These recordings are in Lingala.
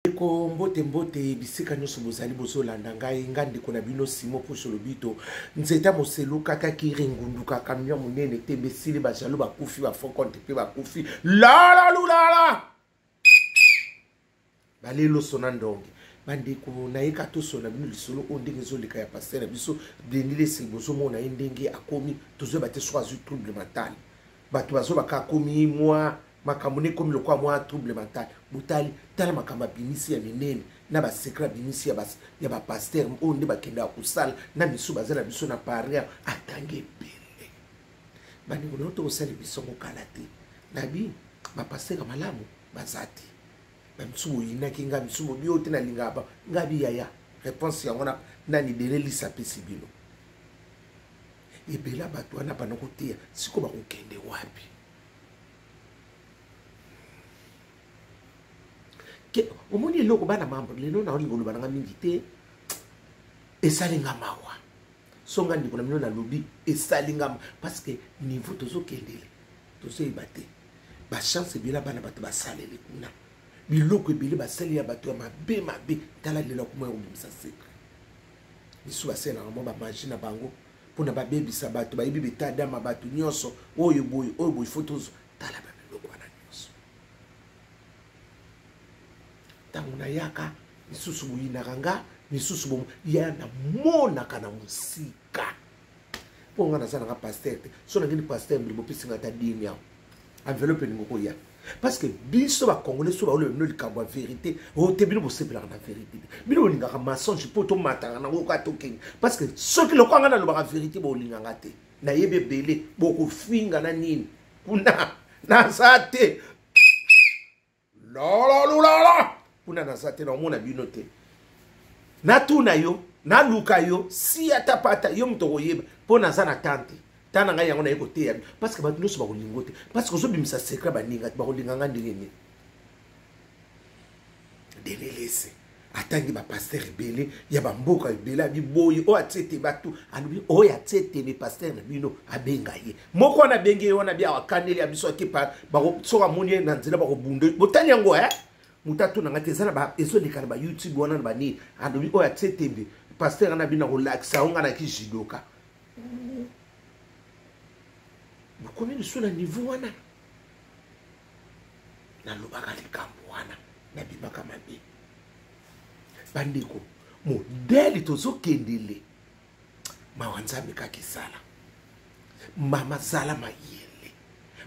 Ndeko mbote mbote bisika nyonso bozali bozolanda ngai nga ndeko na bino Simon Posho Lobito nzeta moselu kaka kiri ngundu ka camion monene tembe esili ba jaloux bakufi ba faux compte mpe bakufi lala lulala baleloso na ndonge bandeko nayeka tosona bino lisolo oyo ndenge ezoleka ya paster na biso Denis Lessie bozomona ye ndenge akomi tozoyeba te soki azwi trouble mental bato bazobaka akomi mwa makambo ne ekomi lokola mwa trouble mental botali tala makambo abimisi ya minene na basecret abimisi ya bapaster oyo nde bakendaka kosala na misu baza na biso na paria atangi ebele bandeko na yo tokosala biso yango kala te nabi bapaster ya malamu baza te bamisusu boyinaki nga misusu bobi oyo te nalingaka ba nga bi yaya réponse yango na nani delelisa apesi bino ebela bato wana bana koteya sikoyo bakokende wapi omoni eloko bana mambo lelo naolinga oloba nanga mingi te esali nga mawa so nga ndeko na bino nalobi esali nga parce que niveau tozokendele tozoyeba te bachance ebele bana bato basaleli kuna biloko ebele basali ya bato ya mabe mabe tala lelo akoma ya kobimisa secret misu basalelaka mwa bamagie na bango mpona babebisa bato bayebi betadama bato nyonso oyo boye oyo boye fo tozwa tala babiloko wana nyonso ntango nayaka misusu boyinaka nga misusu bo ya namonaka na mosika mpo nga naza nanga paster te so nangeni paster mbili bopesi nga ata dimi awa enveloppe elingi okoya parce que biso bacongolais so baoloba bino likambo ya verité oyo te bino bosepelaka na verité te bino bolingaka mensonge mpo tomataka nango kaka tokende parce que soki lokola ngai nalobaka verité bolinganga te nayebi ebele bokofinga na nini kuna naza te lololulolo kuna naza te naomona bino te natuna yo naluka yo si ata pata yo moto okoyeba mpo naza na tante ta na ngai yango naye koteya bino parce que bato nyonso bakolingo te parce que ozobimisa secret baninga te bakolinga ngai ndenge nini delelese atangi bapaster ebele ya bamboka ebele abiboyi oyo atie te bato alobi oyo atie teme paster na bino abenga ye moko wana abengi ye wana bi akaneli ya biso akepa soki amoni ye na nzela bakobunda botali yango e moto atuna ngai te eza na ezoleka na bayoutube wana na banini alobi oyo atie tembe paster wana bino akolakisa yo ngai naki judoka bokomi lisu na niveau wana nalobaka likambo wana nabimaka mabe bandeko modele tozokendele mawa nzambe kaka esala mama zala mayele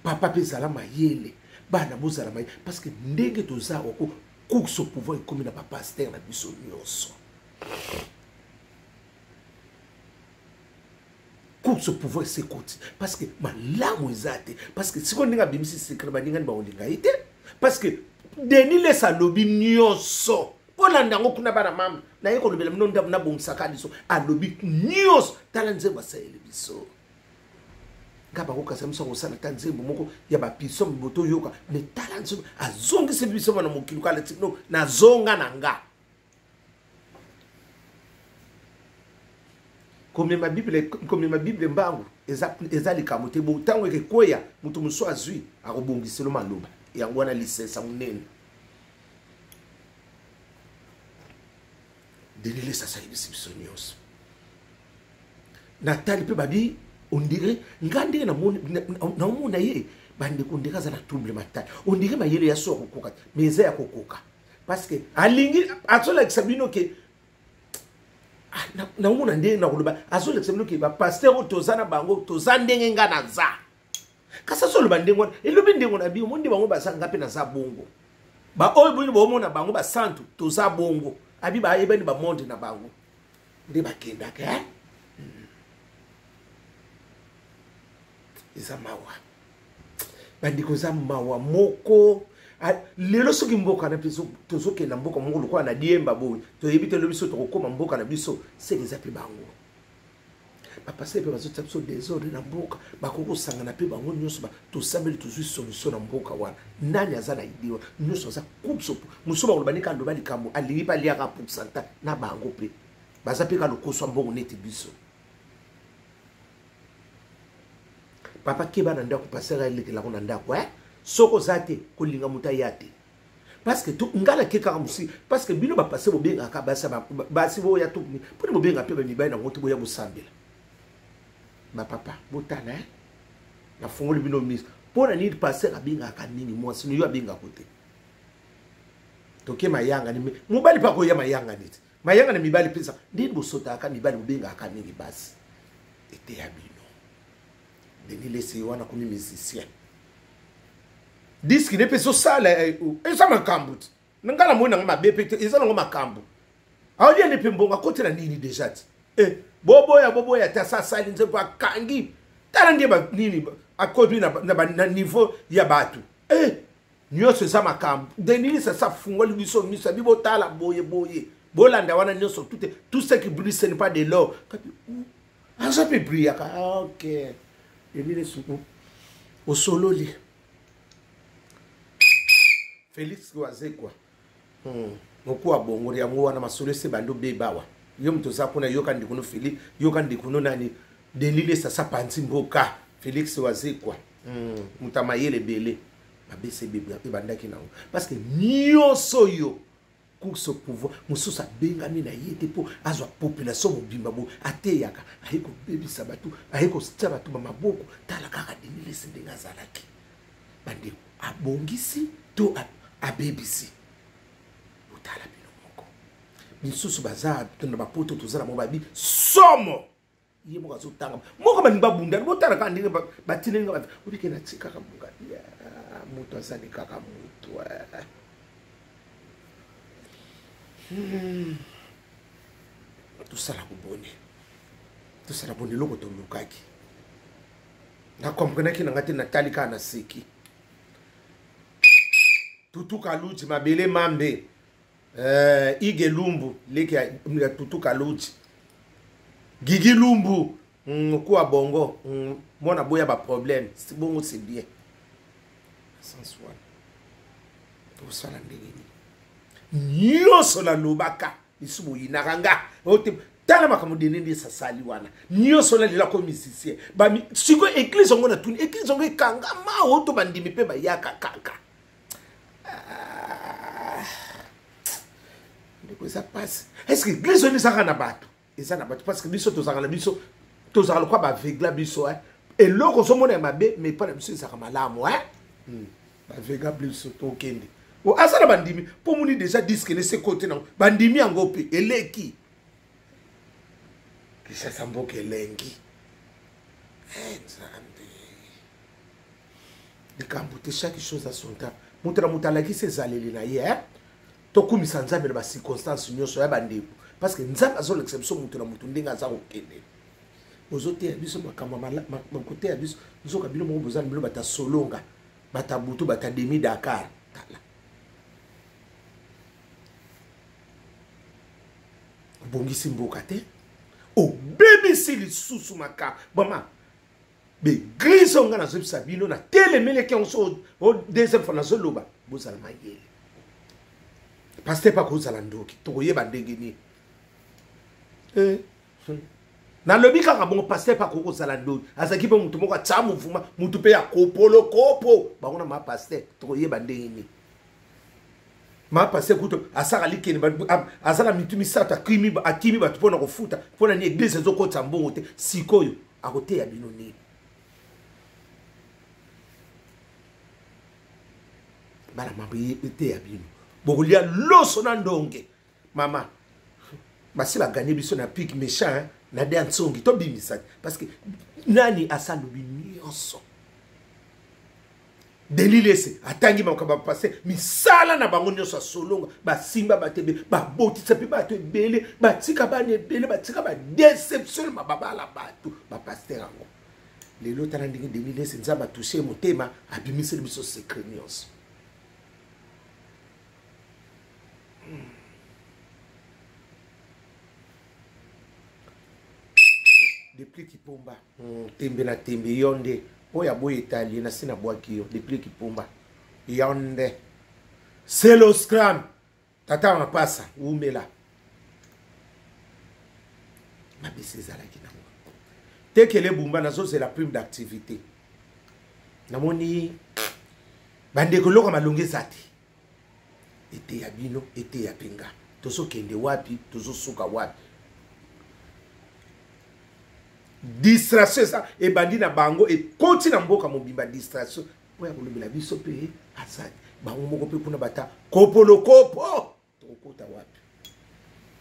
papa mpe zala mayele bana bozala mayele parce que ndenge toza oko course au pouvoir ekomi na bapaster na biso nyonso course au pouvoir esekoti parce que malamu eza te parce que sikoyo ndenge abimisi secret baningani bakolinga ye te parce que denis les alobi nyonso mpo landa yango kuna bana mama naye kolobela bino ndako nabongisaka liso alobi nyonso tala nzembo asaleli biso nga bakokasa biso akosala ata nzembo moko ya bapisomo botoyoka me tala nzembo azongisi biso na mokili kala tino nazonga na nga komema bible komema bible mbangu eza, eza likambo te bo ntango ekekweya moto mosusu azwi akobongiselo maloba yango wana lisesa monene denis lesasa ayebisi biso nyonso natali mpe babi ondire nga ndenge naomona ye bandeko ondire aza na trouble mental ondire mayele ya so ya kokoka te mais eza ya kokoka parce que alingi azolakisa bino ke ah, naomona ndenge nakoloba azolakisa bino ke bapaster oyo toza na bango toza ndenge nga naza kasi azoloba ndenge wana elobi ndenge na bino omoni nde bango baza nga mpe naza bongo baoyo bino boomona bango basantu toza bongo abi bayebani bamonde na bango nde bakendaka eh? Eza mawa bandeko eza mawa moko lelo soki mboka na biso tozokenda mboka moko lokola na diemba boye toyebi te lobi biso tokokóma mboka na biso seke eza mpe bango bapastere mpe bazotia biso desordre na mboka bakoki kosangana mpe bango nyonso tosambeli tozwi solution na mboka wana nani aza na ide wana nyonso aza course mosusu bakoloba nika aloba likambo alingi mpe aliaka pourcentage na bango mpe baza mpe ka lokoso ya mbongo neti biso papa keba na ndako pasteur alekelako na ndako eh? soki oza te kolinga moto aya te Parce que ngai nake kaka mosi, parce que bino bapasse bobengaka basi, basi boya to mpona bobenga mpe bamibali nango te, boya bosambela. Bapapa botala, eh? Nafungoli bino miso. Mpo na nini pasteur abengaka mingi mwasi no? Yo abengako te. Toke mayangani, mobali mpe akoya mayangani te. Mayangani mibali mpenza ndeni bosotaka mibali, bobengaka mingi basi. Eteya bino. Denis Lese wana komi musicien, diske ne mpe ezosala, eh, eza makambo te. Nga na moi nanga mabe mpe te, eza nango makambo. Aolia nde mpe mbongo akotela nini deja te. Eh, boboya boboya te, asa asali nzembo akangi. Tala nde nini akomi na niveau ya bato. Eh, nyonso eza makambo. Denis Lese afungoli biso miso, abi botala boye boye, bolanda wana nyonso. Tout ce qui brille, ce n'est pas de l'or. Aza mpe brillaka. Ah, ok, Denis Lese osololi. Félix Wazekwa, mokuwa bongo yango wana masolo ese bando bebawa. Yo moto oza kuna, yoka ndeko no Félix, yoka ndeko no nani, Denis Lese asa panzi mboka. Félix Wazekwa, moto ya mayele ebele, mabese ebandaki nango, parce que nyonso oyo course au pouvoir, mosusu abengami na ye te mpo azwa population mobimba bo ateyaka, aye kobebisa bato, aye kotia bato ba maboko. Tala kaka Denis Lese ndenge azalaki. Bandeko, abongisi to abebisi? Botala bino moko. Misusu baza na bapoto, toza na mo babi somo. Ye moko azotanga moko, balingi babundani. Botala kaka ndenge batineli nga obike natikaka monga. Moto azali kaka moto. Tosala koboni, tosala boni eloko tolukaki. Nakomprenaki na nga te, natali kaka na seki. Tutu Kaluji mabele mambe, Ige Lumbu, leki ya Tutu Kaluji, Gigi Lumbu, kuwa bongo, mwana boya baproblème bongo, c'est bien sens wana. Tosala ndenge nini? Nyonso nalobaka lisu boyinaka nga. Tala makambo Denis Lese asali wana nyonso. Nalela ko musicien. Sikoyo église yango, natuni, église yango ekangama oyo to bandimi mpe bayaka kaka? Ndeko, eza mpasi. Est ce que église oyo ezaka na bato? Eza na bato, parce que biso tozalaka na biso, tozalaka lokwa bavegla biso. Eloko ozomona ya mabe, mais epa na biso ezalaka malamu. Bavega biso, tokende. Aza na bandimi mpo moni déjà disque nese kote nango, bandimi yango mpe eleki. Kinshasa mboka elengi. Nzambe, likambo te. Chaque chose à son temps. Moto na moto alakisi ezaleli na ye. Tokumisa Nzambe na bacirconstance nyonso ya bandeko, parce que Nzambe azolakisa biso moto na moto ndenge aza kokende. Bozoteya biso makambo koteya biso, nzoka bino moko boza na bino bata solonga, bata butu, bata demi Dakar. Tala, obongisi mboka te, obebisi lisusu makambo. Bama baeglise oyo, ngai nazoyebisa bino, natelemeleki yango. So o deuxième fois nazoloba, bozala mayele. Pasteur mpe akozala ndoki, tokoyeba ndenge nini? Eh. Nalobi kaka bongo, pasteur mpe akoki kozala ndoki. Azalaki mpe motu moko atya mouvement, motu mpe ya kopolo kopo bango na ma pasteur, tokoyeba ndenge nini? Ma pasteur kutu asaka likeni, aza na mitu misato, akimi bato mpona kofuta mpona ni église ezokotisa mbongo te. Sikoyo akoteya bino nini? Bana mambo eteya bino, bokolia loso na ndonge. Mama basi baganye biso na pique méchant na de ya nsongi, tobimisa te, parce que nani asalobi nyonso. Denis Lese atangi makambo bapase, misala na bango nyonso asolonga, basimba bato ebele, babotisa mpe bato ebele, batika bana ebele, batika badéception na babala bato bapasteur yango. Lelo tala ndenge Denis Lese, Nzambe atouche motema, abimiseli biso secret nyonso. Depuis Kipomba, tembe na tembe, yo nde oyo aboyi etali na se nabwaki yo. Depuis Kipomba, yo nde selo scram. Tata mapasa wumela. Mabisi ezalaki nango tekele bumba. Nazozela prime d'activité. Namoni bandeko, eloko malongi eza te. Eteya bino, eteya mpe nga. Tozokende wapi? Tozosuka wapi? Distraction eza ebandi na bango, ekoti na mboka mobimba. Distraction oyo ya kolobela biso mpe azali bango moko mpe kuna bata kopolokopo. Tokokota wapi?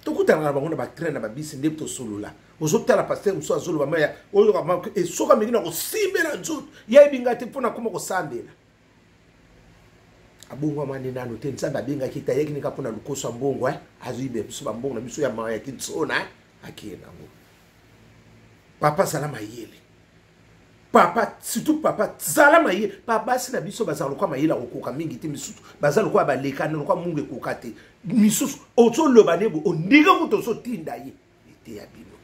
Tokutanaka na bango na batrain, na babisi, nde tosolola. Ozotala pasteur mosusu azoloba maya oyo esoka mingi na kosimbela nzoto, yayebi ngai te mpo nakoma kosambela. Abongwama nde nano te. Nzambe abengaki te, ayaki nika mpona lokoso ya mbongo, azoyiba biso bambongo na biso ya mawa ya kinsona, akeye nango. Papa, zala mayele. Papa, surtout papa, zala mayele. Pa basi na biso bazala lokola mayele akokoka mingi te. Misusu baza lokola balekani, lokola mungu ekoka te. Misusu ozoloba ne bo ondenge kutu ozotinda ye. Eteya bino.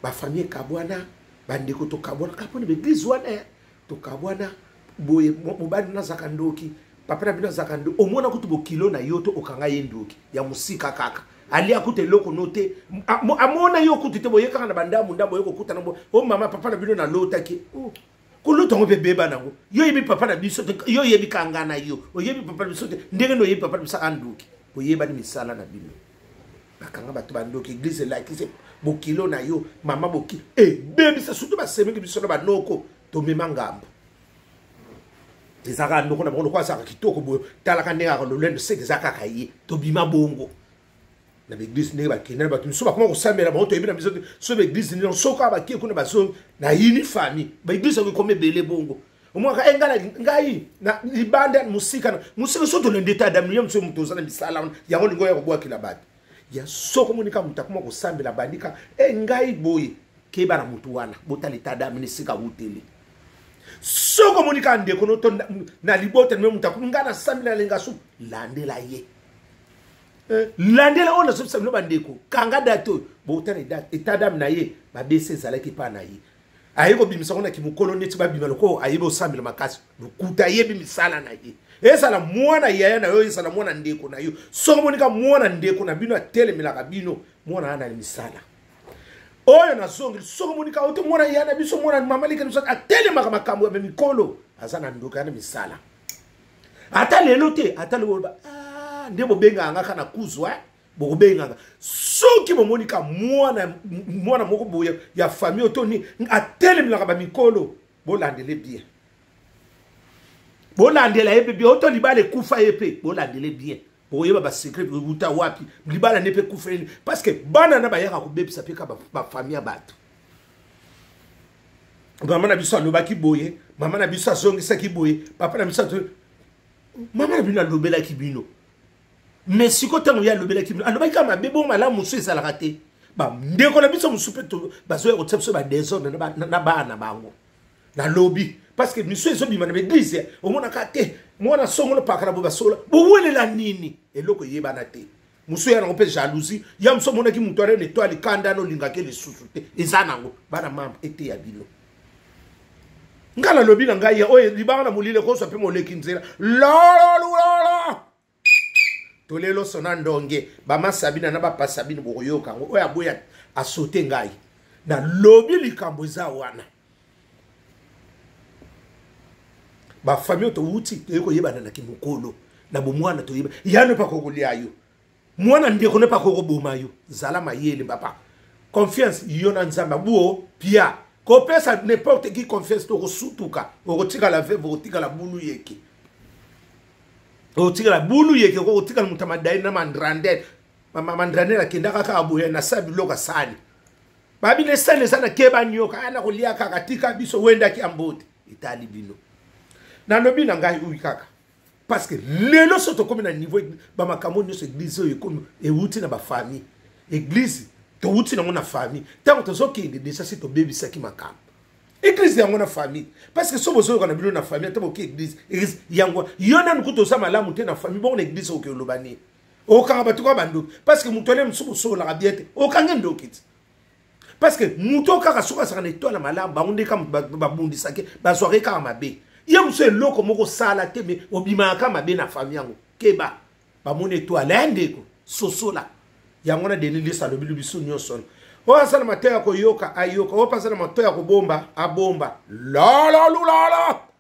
Bafamille ekabwana, bandeko tokabwana kaka mpona baeglise wana. Tokabwana boye, mobali nazaka ndoki, papa na bino azalaka ndoki. Omona kutu bokilo na yo to okanga ye ndoki ya mosika, kaka alia kutu eloko no te, amona yo kutu te. Boye kaka na bandambu ndambo, oye kokutana bo o mama, papa na bino nalotaki. Oh, kolota yango mpe beba nango. Yo oyebi papa na biso te, yo oyebi kanga na yo, oyebi papa na biso te. Ndenge nde oyebi papa na biso aka ndoki? Boyebani misala na bino, bakanga bato bandoki. Eglise elakisi bokilo na yo, mama bokilo ebebisa, surtout basemeki biso na banoko. Tomema ngambo, ezalaka noko na bango lokola azalaka kitoko boye. Talaka ndenge aka lolendo, seke eza kaka ye. Tobima bongo na baeglise, ndenge bakenda na bato misusu bakoma kosambela bango, toyebi na biso te so baeglise nini. Soki bakie kuna, bazongi na yini famille, baeglise yango ekomi ebele bongo. Omwaka e ngai ngai na libanda, mosika na mosika. So tolende te, adamu ye mosu, moto oza na misala wana yango olingi oya kobwakela bato ya. Soko monika moto akoma kosambela, bandika e ngai boye, keba na motu wana. Botala eta adamu na esika wuteli. Soko omoni kaka ndeko no to na libota nime moto akomi ngai nasambela, nalenga su, landela ye, landela oyo nazobisa bino. Bandeko, kanga date oyo, botala état d'âme na ye. Babesi ezalaki epa na ye, aye kobimisa ngo na kimokolo neti babima lokola ayebi osambela makasi. Lokuta, ayebi misala na ye. Ezala mwana yaya na yo, ezala mwana ndeko na yo. Soki omonika mwana ndeko na bino atelemelaka bino, mwana wana na misala oyo nazongeli. Soki omonika oyo te, mwana yaya na biso, mwana mama leki na biso atelemaka makambo ya mikolo, aza na ndoka ya na misala. Ata lelo te, ata lelo boloba, ah, nde bobengaka nga kaka na kuzwa, bokobengaka. Soki bomoni ka mwana, mwana moko boye ya famille oyo to nini atelemelaka bamikolo, bolandele bien, bolandela ye mpe bien. Oto libala ekufa ye mpe, bolandele bien, bokoyeba basecret euta wapi, libala nde mpe ekufeli. Parce que bana na bayaka kobebisa mpe ka bafamille ya bato. Mama na biso alobaki boye, mama na biso azongisaki boye, papa na biso, mama na bino alobelaki bino. Mais sikoyo ntango ye alobelaki bino, alobaki kaka mabe, bongo malamu mosusu ezalaka te. Bandeko na biso mosusu mpe bazoya kotia biso badésordre na bana na bango. Nalobi parce que misu ezobima na baeglise, omonaka te mwana songolo pakala bo basola bowelela nini, eloko eyebana te. Mosusu ya nango mpe jalousie ya mosu, omonaki moto wana na etoile, kanda na olingaki lisusu te. Eza nango bana mambre, eteya bino. Ngai nalobi na ngai ya oyo libanga na molili ekozwa mpe moleki nzela lolololo. Tolelo sona ndonge bamasabina na bapasabina, bokoyoka yango. Oyo aboya asote ngai, nalobi likambo eza wana. Bafamille oyo towuti, toyei koyebana na kimokolo na bomwana, toyeba yano mpe akokolia yo, mwana ndeko ne mpe akokoboma yo. Zala mayele papa, confiance yo na Nzambe abuo pia. Kopesa n'importe qui confiance te, okosutuka, okotikala veve, okotikala bulu yeke, okotikala bulu yeke, okotikala moto ya madai na mandrandel. Mandrandel akendaka kaka boye na sa biloko asali babino esali eza na keba nyoka ana kolia kaka. Tika biso wendaki ya mbote etali bino. Nalobi na ngai oyo kaka parce que lelo so tokomi na niveau bamakambo nyonso. Eglise oyo ekomi ewuti na bafamille, eglise towuti nango na famille. Ntango tozokende deja, si tobebisaki makambo eglise yango na famille, parce que so bozoyoka na bino na famille, ata boki eglise, eglise yango yo nanu kutu oza malamu te na famille, bongo na eglise okoki oloba nini? Okanga bato kaka bandoki, parce que moto ane mosusu bosololaka bien te, okange ndoki ti. Parce que moto kaka soki azalaka na etoile malamu, bango nde kaka babundisaki, bazwaki kaka mabe. Ye mosusu eloko moko osala te, me obimaka kaka mabe na famille yango. Keba, bamoni etoile ya ndeko, sosola yango. Na Denis Lisa alobi biso nyonso, oyo aza na matoi ya koyoka ayoka, oyo mpe aza na matoi ya kobomba abomba. Lololulolo.